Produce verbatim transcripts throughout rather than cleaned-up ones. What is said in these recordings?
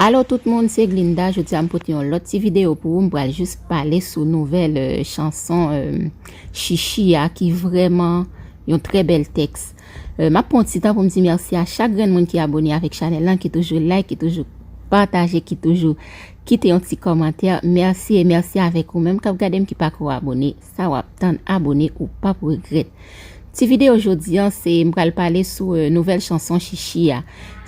Alo tout moun, se Glinda. Jodi a m pote yon lòt ti videyo pou ou. M pral jis pale sou nouvèl, euh, chanson, euh, Chichi a, ki vrèman yon trè bèl tèks. Euh, m ap pran yon ti tan pou m di mèsi a chak grenn moun ki abone avèk chanèl lan, ki toujou like, ki toujou pataje, ki toujou kite yon ti kòmantè. Mèsi e mèsi avèk ou menm k ap gade m ki pako abone. Sa w ap tann, abone, ou p ap regrèt. Ti videyo jodi a, se m pral pale sou, euh, nouvèl chanson Chichi a.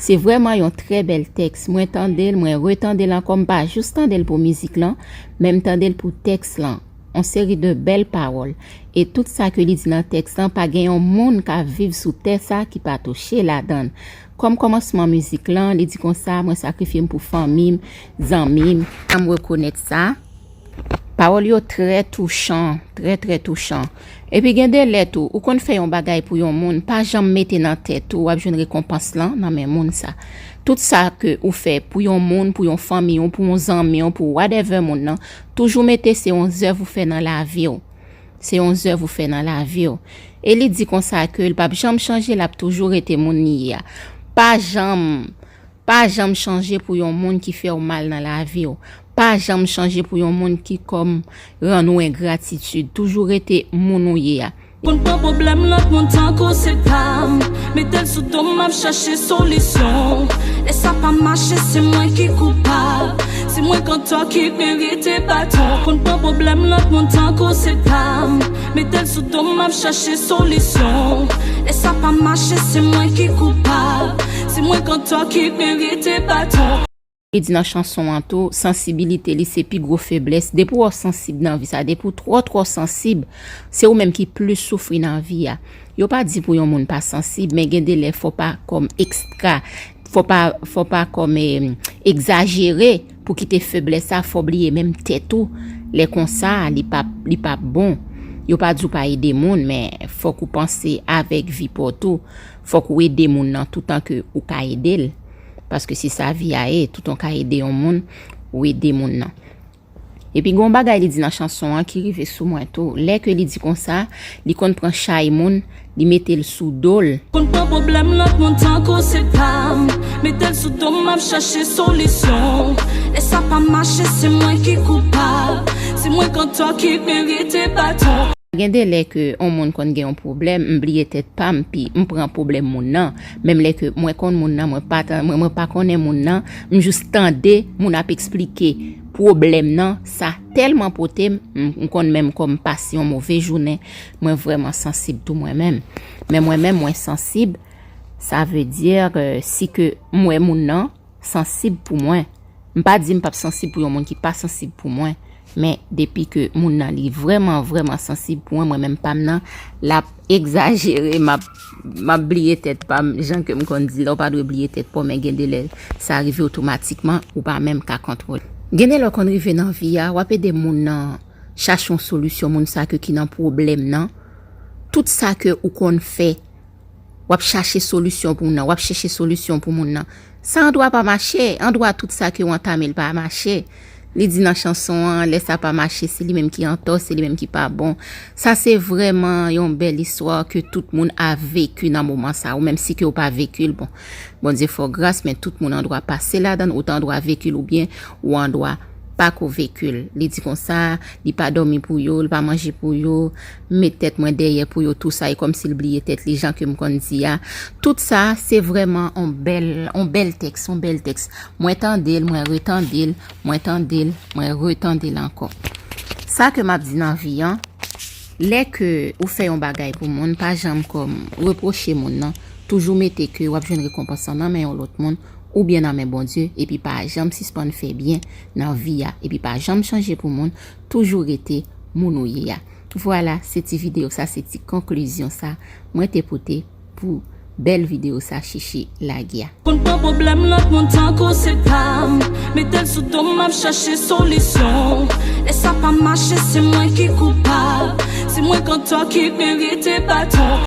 Se vrèman yon trè bèl tèks. Mwen tande l, mwen retande l ankò, m pa jis tande l pou mizik lan, men m tande l pou tèks lan. Yon seri de bèl pawòl. E tout sa ke li di nan tèks lan, pa gen yon moun k ap viv sou tè sa ki pa touche ladan l. Kòm kòmansman mizik lan, li di konsa, mwen sakrifye m pou fanmi m, zanmi m. Sa m rekonèt sa. Pawòl yo trè touchan, trè, trè touchan. Epi gen de lè tou, ou konn fè yon bagay pou yon moun, pa janm mete nan tèt ou w ap jwenn rekonpans lan nan men moun sa. Tout sa ke ou fè pou yon moun, pou yon fanmi w, pou yon zanmi w, pou whatever moun nan, toujou mete se yon zèv ou fè nan lavi w. Se yon zèv ou fè nan lavi w. E li di konsa ke l p ap janm chanje, l ap toujou rete moun li ye a. Pa janm, pa janm chanje pou yon moun ki fè w mal nan lavi w. Pa janm chanje pou yon moun ki kòm rann ou engratitid. Toujou rete moun ou ye a. Konn pran pwoblèm lòt moun tankou se pa m. Mete l sou do m, m ap chache solisyon. Lè sa pa mache, se mwen ki koupab. Se mwen k antò ki merite baton. Konn pran pwoblèm lòt moun tankou se pa m. Mete l sou do m, m ap chache solisyon. Lè sa pa mache, se mwen ki koupab. Se mwen k antò ki merite baton. Li di nan chanson an tou, sansibilite li se pi gwo feblès. Depi w sansib nan vi sa, depi w twò, twò sansib, se ou menm ki plis soufri nan vi a. Yo pa di pou yon moun pa sansib, men gen de lè fò pa kòm ekstra, fò pa, fò pa kòm, eh, egzajere pou kite feblès sa, fò bliye menm tèt ou. Lè konsa, li p ap, li p ap bon. Yo pa di w pa ede moun, men fòk ou panse avèk vi pa w tou. Fòk ou ede moun nan toutan ke ou ka ede l. Paske se sa vi a ye, toutan w ka ede yon moun, ou ede moun nan. Epi gen yon bagay li di nan chanson an ki rive sou mwen tou. Lè ke li di konsa, li konn pran chay moun, li mete l sou do l. Konn pran pwoblèm lòt moun tankou se pa m. Mete l sou do m, m ap chache solisyon. Lè sa pa mache, se mwen ki koupab. Se mwen k antò ki merite baton. Gen de lè ke yon moun konn gen yon pwoblèm, m bliye tèt pa m, pi m pran pwoblèm moun nan. Menm lè ke mwen konn moun nan, mwen pa tan-, mwen, mwen pa konnen moun nan, m jis tande moun ap eksplike pwoblèm nan, sa tèlman pote m, m, m konn menm kòm pase yon move jounen, mwen vrèman sansib tou mwen menm. Men mwen menm, mwen sansib, sa vle di, euh, si ke m wè moun nan sansib pou mwen. M pa di m p ap sansib pou yon moun ki pa sansib pou mwen, men depi ke moun nan li vrèman, vrèman sansib pou mwen, mwen menm pa m nan, l ap egzajere, m ap, m ap bliye tèt pa m, jan ke m konn di, lè w pa dwe bliye tèt pa w, men gen de lè, sa rive otomatikman, ou pa menm ka kontwole. Gen de lè w konn rive nan vi a, w ap ede moun nan chache yon solisyon, moun sa ke ki nan pwoblèm nan, tout sa ke ou konn fè, w ap chache solisyon pou moun nan, w ap chèche solisyon pou moun nan. Sa andwa pa mache, andwa tout sa ke w antame l pa mache. Li di nan chanson an, lè sa pa mache, se li menm ki antò, se li menm ki pa bon. Sa se vrèman yon bèl istwa ke tout moun a veki nan moman sa, ou menm si ke w pa veki l, bon, Bondye fè w gras, men tout moun andwa pase ladan l, ou ta andwa veki l oubyen ou andwa pa ko veki l. Li di konsa, li pa dòmi pou yo, li pa manje pou yo, m met tèt mwen dèyè pou yo, tou sa, e kòmsi l bliye tèt li, jan ke m konn di a. Tout sa, se vrèman on bèl, on bèl tèks, on bèl tèks. Mwen tande l, mwen retande l, mwen tande l, mwen retande l ankò. Sa ke m ap di nan vi an, lè ke ou fè yon bagay pou moun, pa janm kòm repwoche moun nan, toujou mete ke w ap jwenn rekonpans lan nan men yon lòt moun, oubyen nan men Bondye, epi pa janm sispann fè byen nan vi a, epi pa janm chanje pou moun, toujou rete moun ou ye a. Vwala, se ti videyo sa, se ti konklizyon sa mwen te pote pou bèl videyo sa Chichi lage a. Konn pran pwoblèm lòt moun tankou se pa m. Mete l sou do m, m ap chache solisyon. Lè sa pa mache, se mwen ki koupab. Se mwen k antò ki merite baton.